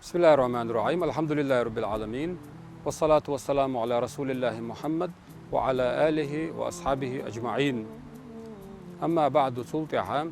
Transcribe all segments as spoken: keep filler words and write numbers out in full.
بسم الله الرحمن الرحيم. الحمد لله رب العالمين. والصلاة والسلام على رسول الله محمد وعلى آله وأصحابه أجمعين. أما بعد, цул тӀаьхьа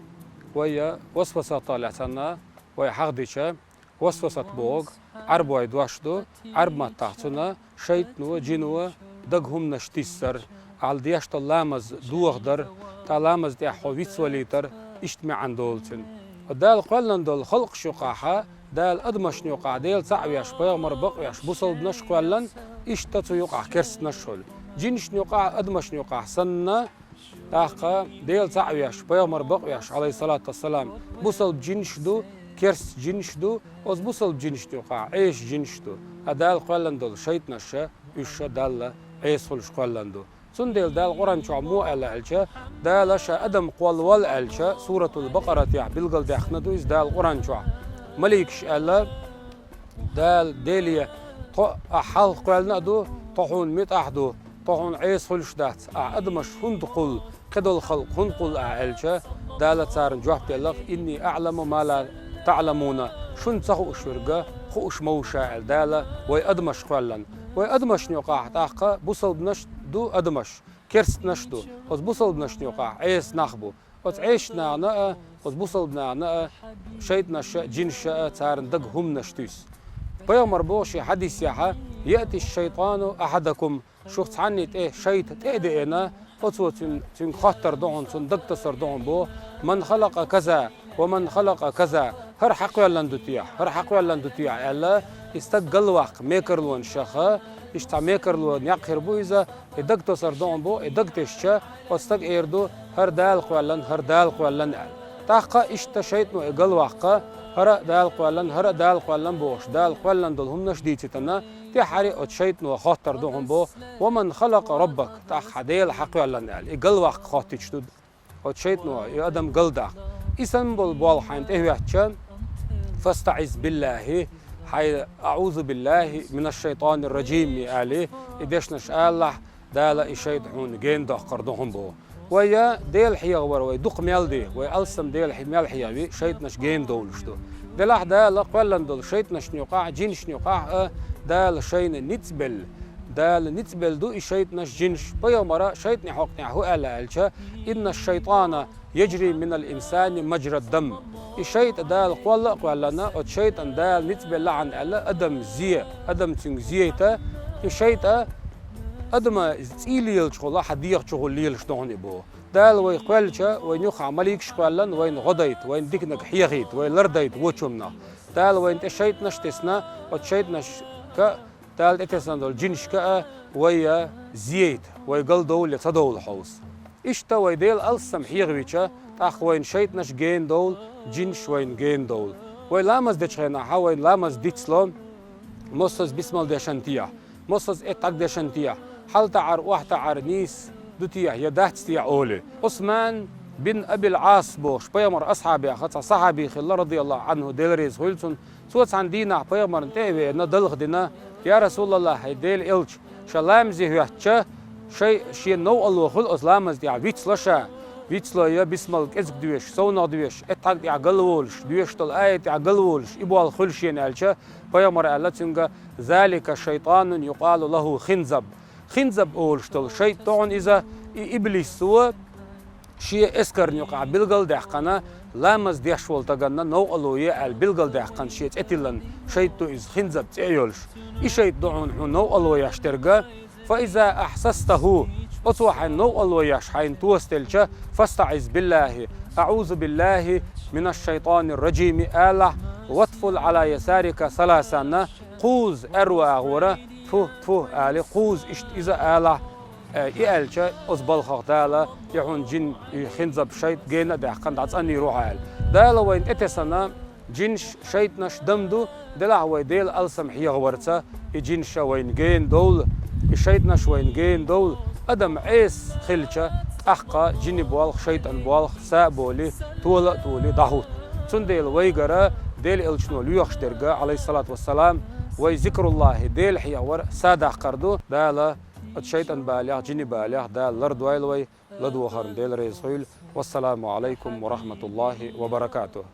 вай васвасатал лаьцна вай хьахдича, васвасат бохург Ӏарбой дош ду, Ӏарб маттахь цунна шайтӀано, жино даг хӀуманаш тиссар, ахьа деш долу ламаз дохадар, тӀаккха ламаз тӀехь хьо вицвалийтар, иштта маьӀна долу цуьнан. Дала кхоьллина долу халкъаш юкъахь, Дала адамашна юкъахь Дела цхьаъ веш, пайхамар бакъвеш бусалбанаш кхоьллина, иштта цу юкъахь керстанаш хуьлу. Жинашна юкъахь, адамашна юкъахь санна, тӀаккха Дела цхьаъ веш, пайхамар бакъвеш, Ӏалайхиссалату вассалам, бусалба жинаш ду, керста жинаш ду, оцу бусалба жинашна юкъахь Ӏеса жинаш ду. Ткъа Дала кхоьллина долу шайтӀанаш, уьш Далла Ӏеса хуьлуш кхоьллина ду. Цундела Дала Къуръан чохь муха аьлла аьлча, Дала ша адам кхоллавелла аьлча, Суратул Бакъара тӀехь билгалдаьккхина ду иза Дала Къуръан чохь. Маликаш аьлла, Дала, Деле, тхо ахь хьалха кхоьллина а ду, тхо хьуна муьтӀахь ду, тхо хьуна Ӏеса хуьлуш дац, ахь адамаш хӀунда кхуллу, кхидолу халкъ хӀунда кхуллу ахь аьлча, Дала царна жоп делла: «Инни аӀламу ма ла таӀламуна», шуна ца хууш верг хууш ма ву ша аьлла, Дала вай адамаш кхоьллина. Вай адамашна юкъахь тӀаккха бусалбанаш ду адамаш, керстанаш ду, оцу бусалбанашна юкъахь Ӏеса нах бу. Оцу Ӏеса нахана а, оцу бусалба нахана а шайтӀанаша а, жинаша а царна даг хӀуманаш туьйсу. Пайхамар боху шен хьадисехь: «Яъти шайтӀану ахьадакум», шух цхьанна тӀе шайтӀа тӀе а деана, оцо цуьнга хоттар ду хьуна, цунна даг тасар ду хьуна боху: «Ман халакъа каза ва ман халакъа каза», хӀара хьакхоьллина ду техьа, хӀара хьакхоьллина ду техьа аьлла, и стаг галваккха мекарлонашах, иштта цхьа мекарло некъ хир бу иза, и даг тасар ду хьуна боху, и даг тесча, оцу стага эр ду: «ХӀара Дала кхоьллина, хӀара Дала кхоьллина», аьлла. ТӀаккха иштта шайтӀано и галваккха, хӀара а Дала кхоьллина, хӀара а Дала кхоьллина бохуш, Дала кхоьллина долу хӀуманаш дийцитана, тӀаьххьара оцу шайтӀано хоттар ду хьуна боху: «Ва ман халакъа раббак», тӀаккха хьан Дела хьакхоьллина аьлла, и галваккха хоттуьйтуш ду. Оцу шайтӀано и адам галдаккха. И санна болу болх хьайна тӀехӀоьттича, «ФастаӀиз биллахӀи», хьайн «АӀузу биллахӀи минаш шайтӀанир ражим» али, и дешнаш алалахь, Дала и шайтӀа хьуна гена доккхур ду хьуна боху. Вай Дела хьехавар вай дукха мел ди, вай алссам Дела хье-, мел хьехави, шайтӀанаш гена довлуш ду. Делахь Дала кхоьллина долу шайтӀанашна юкъахь, жинашна юкъахь а Дала шайна ницкъ белла. Дала ницкъ белла ду и шайтӀанаш, жинаш. Пайхамара шайтӀане хьокъехь хӀу аьлла аьлча: «Инна шайтӀана яжри минал инсани мажрад дам». И шайтӀа Дала кхолла а кхоьллина, оцу шайтӀана Дала ницкъ белла хьуна аьлла, адам зе, адам цуьнга зейта, и шайтӀа адама цӀий лелачу гӀулла хьан дегӀа чу гӀулла лелаш ду хьуна и боху. Дала вай кхоьллича, вайна юххехь маликаш кхоьллина, вайна гӀо дайта, вайна диканиг хьехийта, вай лардайта вочуннах. Дала вайна тӀе шайтӀанаш а тесна, оцу шайтӀанашка Дала тӀетесна долу жинашка а вай зейта, вай галдовла я ца довла хьовса. Иштта вай Дела алссам хьехавича, тӀаккха вайна шайтӀанаш гена довла, жинаш вайна гена довла. Вай ламаз дечу хенахь вайна ламаз дицло, массаза бисмал дешан техьа, массаза эттӀаг дешан техьа, хьалтаӀар, охьатаӀар нийса ду техьа я дац техьа олий. Ӏусман бин Абил Ӏас бохуш, пайхамар асхьабех цхьа сахьаби хилла, радияллаху Ӏанху, Дела реза хуьлу цунна, Цо цхьана дийнахь пайхамарна тӀе а веана, далха дина: «Я Расулаллах, хӀай Дела элча, ша ламазе хӀоьттича, шай шен новкъарло хуьлу оцу ламаза тӀехь, вицло ша, вицло я бисмал кӀезиг доьшуш, совнах доьшуш, эттӀаг тӀехь галволуш, доьшуш долу аят тӀехь галволуш, и болх хуьлу шена», аьлча, пайхамара аьлла цуьнга: «Залика шайтӀанун юкъалу лахӀу Хинзаб». Хинзаб олуш долу шайтӀа ду хьуна иза, и иблис цо шен эскарна юкъахь билгалдаьккхина, ламаз деш волу стаганна новкъарло е аьлла билгалдаьккхина шен цӀе тиллина шайтӀа ду иза, Хинзаб цӀе а йолуш. И шайтӀа ду хьуна хьуна новкъарло еш дерг. «Фа иза ахьсастахӀу», оцо хьайна новкъарло еш хьайна тосаделча, «фастаӀиз биллахӀи, аӀузу биллахӀи минаш шайтӀанир ражими», алахь, «ватфул Ӏала ясарика саласанна», кхузза аьрру агӀора, тфу, тфу, али, кхузза иштта иза алахь, э, и аьлча, оцу балхах Дала и хьуна жин, и Хинзаб шайтӀа гена а даьккхина, дӀа цӀанйийр ву хьо аьлла. Дала вайна тӀетесана жинаш, шайтӀанаш дам ду, делахь вай Дела алсам хьехаварца, и жинаша вайна гена довла, и шайтӀанаш вайна гена довла, адам Ӏеса хилча, тӀаккха жини болх, шайтӀан болх са а боли, тола а толи, дӀахӀутту. Цундела вайгара Дела элчано лоьхуш дерг, Ӏалайхиссалату вассалам, вай зикруллахӀи, Дела хьехавар са даккхар ду. Дала оцу шайтӀан балех, жини балех Дала лардойла вай, ладогӀарна Дела реза хуьйла. Вассаламу Ӏалайкум ва рахьматуллахӀи ва баракатухӀ.